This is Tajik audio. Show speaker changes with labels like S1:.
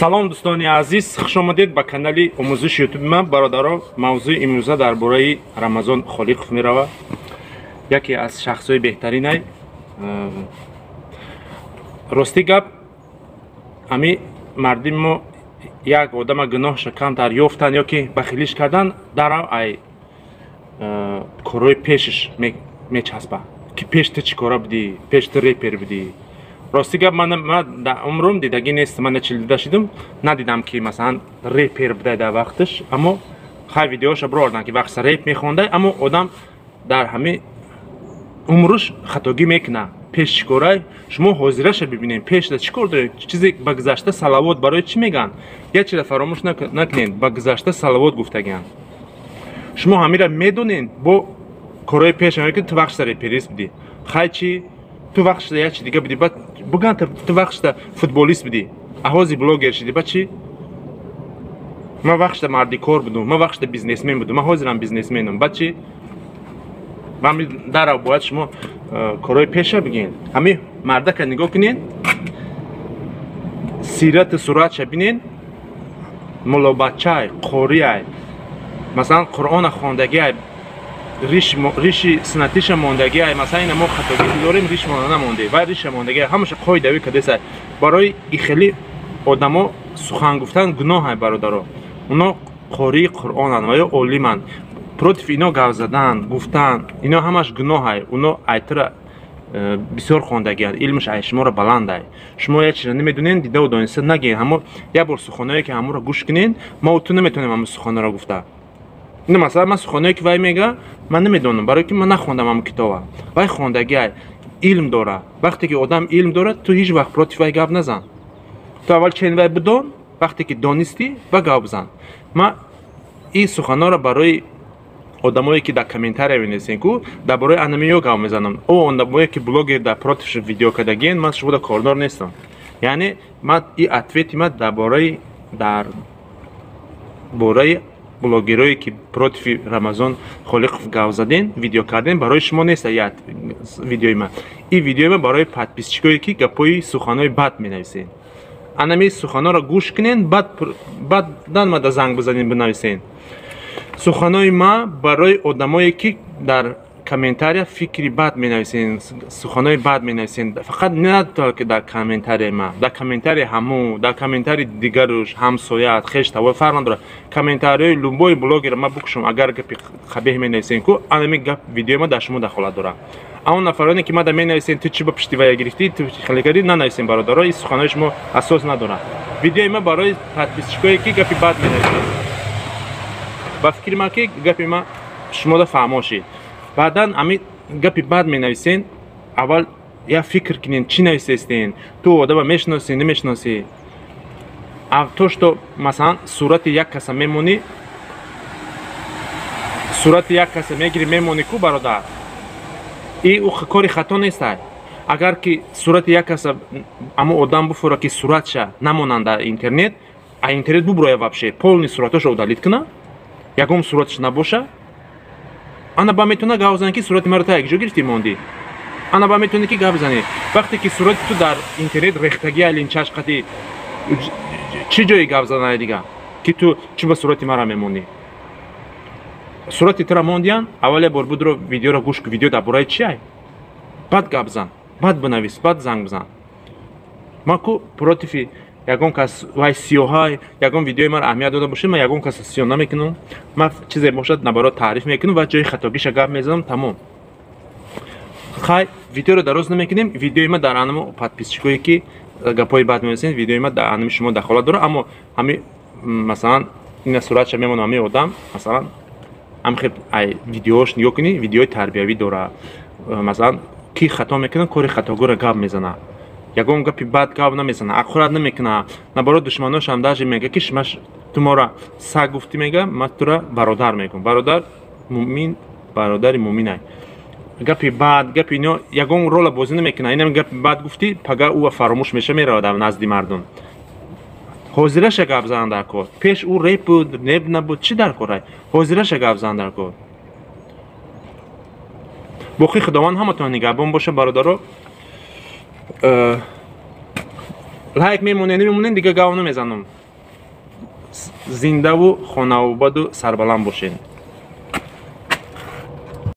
S1: Салом, дӯстони азиз, хуш омадед ба канали омӯзиши ютуби ман. Бародаро, мавзӯи имрӯза дар бораи Рамазон Холиқов меравад. Яке аз шахсҳои беҳтаринай. Ростӣ гап, ҳами мардими мо як одама гуноҳша камтар ёфтан ё ки бахилиш кардан, дарав ай корҳои пешаш мечаспа, ки пеш ту чӣ кора будӣ, пеш ту репер будӣ. Рости гап, ман дар умрум дидагӣ нест, ман чил дида шидум, надидам, ки масалан репер будай дар вақташ. Аммо хай, видеоша бировардан, ки вақта реп мехондай. Аммо одам дар ҳами умруш хатогӣ мекуна. Пеш чӣ корай, шумо ҳозираша бибинем, пешда чӣ кор доред? Чизе ба гузашта салавот барои чӣ мегӯянд? Як чиза фаромӯш накунед: ба гузашта салавот гуфтагианд. Шумо ҳамира медонед, бо корҳои пеш, ки ту вақтшда реперист будӣ. Хай, чӣ, ту вақтшда як чи дига будӣ, баъд буган, ту вақтшда футболист будӣ, аҳози блогер шидӣ, баъд чӣ? Ман вақтшда мардикор будум, ман вақтшда бизнесмен будум, ман ҳозирам бизнесменам, баъд чӣ? Дарав бояд шумо корҳои пеша бигӯед. Ҳамин мардака нигоҳ кунед, сирату суратша бинед: муллобачай, қориай, масалан, Қуръона хондагиай, риши суннатиша мондагиай. Масалан, ина мо хатогӣ дорем, риш намонде, вай риша мондагиай, ҳамаша қоидави кадесай. Барои ихели одамо сухан гуфтан гуноҳай, бародаро. Оно қории Қуръонанд ва ё олиманд. Против ино гап задан, гуфтан, ино ҳамаш гуноҳай. Оно айтра бисёр хондагианд, илмаш ай шуморо баландай. Шумо як чизро намедонед, дидаву дониста нагӯед. Ҳамо як бор суханое, ки ҳамонро гӯш кунед, мо ту наметавонем ҳамон суханеро гуфта. Ина, масалан, ман суханое, ки вай мега, ман намедонам, барое ки ман нахондам ҳамон китоба. Вай хондагиай, илм дора. Вақте ки одам илм дорад, ту ҳеҷ вақт против вай гап назан. Ту аввал чен вай бидон, вақте ки донистӣ, ба гап бизан. Ман ин суханҳоро барои одамое, ки дар комментария менависен ку, дар бораи анамиё гап мезанам. О одамое, ки блогер дар против видео кардагиен, ман шумода кордор нестам. Яъне ман и ответи ман дар бораи блогерое, ки против Рамазон Холиқов гап заден, видео карден, барои шумо нест видеои ман. Ин видеои ман барои подписчикое, ки гапҳои, суханҳои бад менависен. Анами суханҳоро гӯш кунен, баъд мада занг бизанен, бинависен. Суханои ма барои одамое, ки дар комментария фикри бад менависен, суханои бад менависен. Фақат не ки дар комментарияи ма, дар комментарии ҳаму, дар комментарии дигаруш, ҳамсояат, хештавой, фарқ надорад. Комментариҳои любой блогера ма букушам, агар гапи қабеҳ менависен ку, анами гап, видеои ма дар шумо дахолат дорад. Амон нафароне, ки мада менависен: «Ту чӣ ба пишти вая гирифтӣ, ту хеле кардӣ», нанависен, бародаро, ин суханои шумо асос надорад. Видеои ма барои подписчикое, ки гапи бад менависен. Ба фикри ман, ки гапи ма шумода фаҳмо шид. Баъдан ами гапи бад менависен, аввал як фикр кунен, чӣ нависестен. Ту одама мешиносӣ, намешиносӣ? То что масалан сурати як каса мемонӣ, сурати як каса мегирӣ, мемонӣ ку, бародар, и ӯ кори хато нестай. Агар ки сурати як каса, амо одам буфура, ки суратша намонанд дар интернет, а интернет бубуроя, вообще полный суратошо удалить куна, ягон сураташ набоша, ана ба метавона гап зане, ки сурати маро та якҷо гирифтӣ, мондӣ. Ана ба метавонӣ, ки гап занӣ. Вақте ки сурати ту дар интернет рехтагӣ, линчаш қати, чӣ ҷое гап занае дига, ки ту чӣ ба сурати мара мемонӣ? Сурати тура мондиян, аввал як бор будро, видеоро гӯш ку, видео дар бораи чи ай, баъд гап зан, баъд бинавис, баъд занг бизан. Ман ку против ягон кас, вай сиёҳай, ягон видеои мара аҳамият дода бошед, ман ягон каса сиёҳ намекунам. Ман чизе бошад, наоборот, таъриф мекунам ва ҷои хатогиша гап мезанам, тамом. Хай, видеоро дароз намекунем. Видеои ма дар анами подписчикое, ки гапҳои бад менависед, видеои ма дар анами шумо дахолат дорад. Аммо ҳами масалан ина суратша мемонам, ҳами одам, масалан, ҳамхел ай видеош нигоҳ кунӣ, видеои тарбиявӣ дорад. Масалан, ки хато мекунад, кори хатогӯро гап мезанад, ягон гапи бад гап намезана, ақурат намекуна. Наоборот, душманошам даже мега, ки шума, ту мора саг гуфтӣ, мега, ман тура бародар мегӯм. Бародар мумин, бародари муминай. Гапи бад, гапи ино ягон рола бозӣ намекуна. Инам гапи бад гуфтӣ, пага ӯ фаромӯш меша, меравад назди мардум. Ҳозираша гап зан дар кор. Пеш ӯ реп буд, реп набуд, чӣ дар корай? Ҳозираша гап зан дар кор. Боқӣ Худованд ҳаматон нигаҳбон боша, бародаро. Лайк мемонед, намемонед, дига гав намезанам. Зиндаву хонаободу сарбаланд бошед.